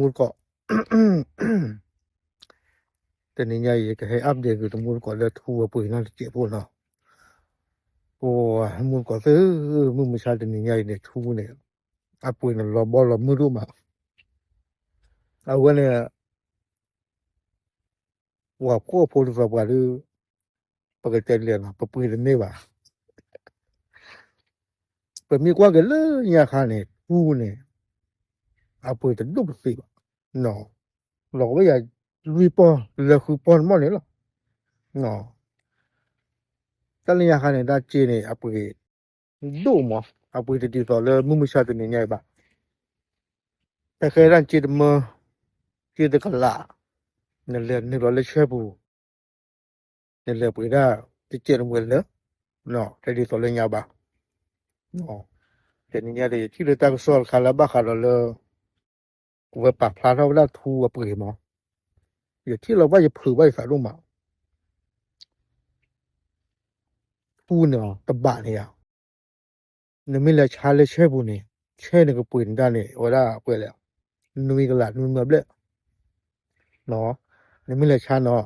တမူတကိး တနံၤညါအံၤ ယကဟဲ update က့ၤတမူတကိးလၢထူအပှ့ၤနီတစဲးဖိနီၤ. အိ မူတကိးသ့ၣ်, မုၢ်မဆါတနံၤညါအံၤန့ၣ် ထူန့ၣ် အပှ့ၤန့ၣ်လီၤဘီလီၤမုၢ်ဒိၣ်မး. အဝဲန့ၣ် ပှၤဖှီၣ်ဖိတသီပှၤဒီး ပကတဲလဲၣ်နီၤ ပပှ့ၤတန့ၢ်ဘၣ်. ပမ့ၢ်ကွၢ်က့ၤလၢညါခါန့ၣ် ထူန့ၣ် အပှ့ၤတဒိၣ်ပသ့ဘၣ်. လီၤကဝဲယၤလွံၢ်ပီၢ် လၢဃုပီၢ်တမီၢ်န့ၣ်လီၤ. တၢ်လၢညါခါန့ၣ် တၢ်စ့န့ၣ် အပှ့ၤဒိၣ်မး, အပှ့ၤတဒ်သိးလၢမုၢ်မဆါတနံၤညါအံၤဘၣ်. တၢ်ခဲဒၣ်စ့တမၢ, စ့တကလး, နလဲၤနုာ်လီၤလၢဆဲပူၤ နလဲၤပှ့ၤဒၣ်တစဲးတမှဲၤလၢာ်, တဒ်သိးလၢညါဘၣ်. တနံၤညါဒီး ယထံၣ်လၢတၢ်ကစီၣ်တခါလၢဘၣ်ဃးဒီးလၢ အဝဲပာ်ဖျါထီၣ်ဝဲဒၣ်ထူအပှ့ၤမး, ယထံၣ်လီၤဘၣ်ယဖုးဘၣ်ယသးဒိၣ်မး. ထူန့ၣ်တဘးန့ၣ်ဧါ, နမ့ၢ်လဲၤဆါလၢဆဲပူၤန့ၣ် ဆဲန့ၣ်ကပှ့ၤန့ၢ်ဒၣ်န့ၣ် အဝဲဒၣ်ပှဲၤလဲၣ်, နွံကလး နွံမၢဘျဲၣ်. နမ့ၢ်လဲၤဆါနီၤ,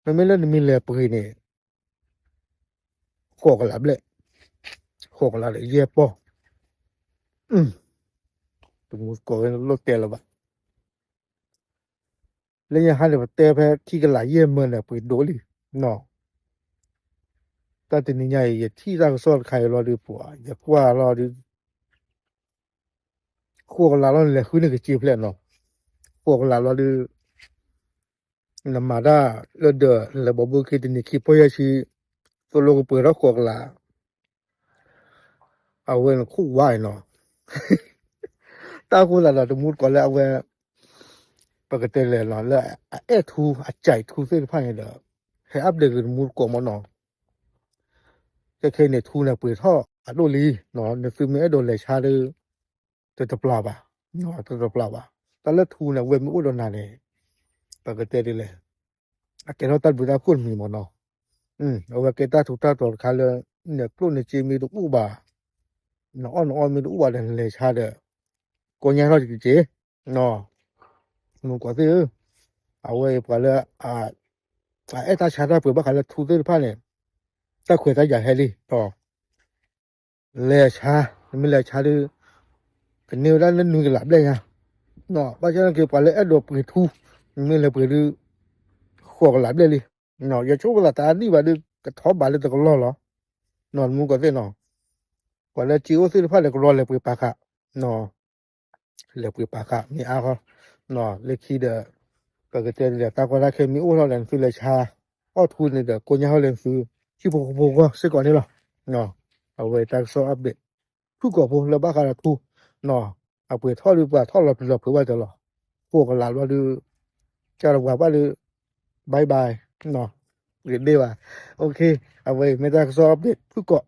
မ့မ့ၢ်လၢနမ့ၢ်လဲၤပှ့ၤန့ၣ် ဃိးကလးဘျဲၣ်, ဃိးကလးဒီးယဲၢ်ပီၢ်. တမူတကိးဝဲလိၣ်တဲလၢၤဘၣ်. လၢညါခါန့ၣ် ပတဲဖဲခံကလးယဲၢ်မၢန့ၣ် ပှ့ၤဒိၣ်လံနီၤ. တၢ်တနံၤညါအံၤ ယထံၣ်တၢ်ကစီၣ်တခါအံၤလီၤဒုးပှၤ ယကွၢ်လီၤဒုး ဃိးကလးလီၤ နလဲၤဃုန့ၢ်ကစ့ဖျဲၣ်နီၤ. ဃိးကလးလီၤဒုး နမၤတၢ်လၢဒီး နလဲၤဘီဘုခ့တနံၤခံပီၢ်ယဲၢ်ဆံ သိၣ်လိကပှ့ၤထီၣ်ဃိးကလး အဝဲန့ၣ်ခိၣ်ဝါအံၤနီၤ. တၢ်ဃိသးဒီးတမူတကိးလၢအဝဲ ပကတဲလဲၣ်နီၤ လၢအအဲၣ်ထူ အကြိုက်ထူသ့ၣ်တဖၣ်န့ၣ်ဒီး ဟဲ update က့ၤတမူတကိးမးနီၤ. ခဲခဲအံၤန့ၣ် ထူန့ၣ်ပှ့ၤထီၣ်အဒိၣ်လံ, နသုမ့ၢ်အဲၣ်ဒိးလဲၤဆါဒီး တတပျၢ်ဘၣ်, တတပျၢ်ဘၣ်. တၢ်လၢထူန့ၣ် အဝဲမ့ၢ်အိၣ်ဒီးနၤန့ၣ် ပကတဲဒ်လဲၣ်, အကဲထီၣ်တၢ်ဘျုးတၢ်ဖှိၣ်တမံၤမးနီၤ. အဝဲကဲတၢ်ထူးတၢ်တီၤတခါလၢ နကျိၣ်နစ့မ့ၢ်တအိၣ်ဘၣ်, နအီၣ်နအီမ့ၢ်တအိၣ်ဘၣ်ဒီးနလဲၤဆါဒီး ကိညါထီၣ်တက့ၢ်. မုၢ်ကွၢ်သ့ၣ်ဧၢ, အဝဲအံၤပှၤလၢ အအဲၣ်တၢ်ဆါတၢ်ပှ့ၤဘၣ်ဃးလၢထူသ့ၣ်တဖၣ်န့ၣ် တၢ်ခွဲးတၢ်ယာ်ဟဲလံ, လဲၤဆါ, နမ့ၢ်လဲၤဆါဒုး ကန့ၢ်ဝဲဒၣ်လၢနွံကလးဘျဲၣ်ညါ, ဘၣ်ဆၣ်သနာ်က့ ပှၤလၢအဲၣ်ဒိးပှ့ၤထူ နမ့ၢ်လဲၤပှ့ၤဒုး ဃိးကလးဘျဲၣ်လံ. ယဆိကမိၣ်သးတၢ်အနံၣ်ဘၣ်ဒုး ကထီၣ်ဘးလၢတကလီၢ်လီၤ. မုၢ်ကွၢ်သ့ၣ်နီၤ, ပှၤလၢစ့အိၣ်သ့ၣ်တဖၣ်လဲၤကရီလဲၤပှ့ၤပာ်ဃာ် လဲၤပှ့ၤပာ်ဃာ်မ့ၢ်အါဃီ, လၢခံဒီး ပကတဲဒ်လဲၣ် တၢ်ကီတၢ်ခဲမ့ၢ်အိၣ်ထီၣ်ဒီး နသုလဲၤဆါအီၣ်ထူန့ၣ်ဒီး ကိညါထီၣ်လၢနသု ဟံၣ်ဖိဃီဖိဂီၢ်စ့ၢ်ကီးန့ၣ်လီၤ. အဝဲတၢ်ကစီၣ် update ဖုၣ်ကိာ်ဖိလၢဘၣ်ဃးဒီးထူ, အပှ့ၤထီၣ်ဒုးပှၤထီၣ်လီၤပျံၤလီၤဖုးဘၣ်တၢ်လီၤ, ဃိးကလးလီၤဒုး ကၢ်တပှၤဘၣ်ဒုး bye bye, ပှ့ၤဒ့ဘၣ်. အဝဲအံၤမ့ၢ်တၢ်ကစီၣ် update ဖုၣ်ကိာ်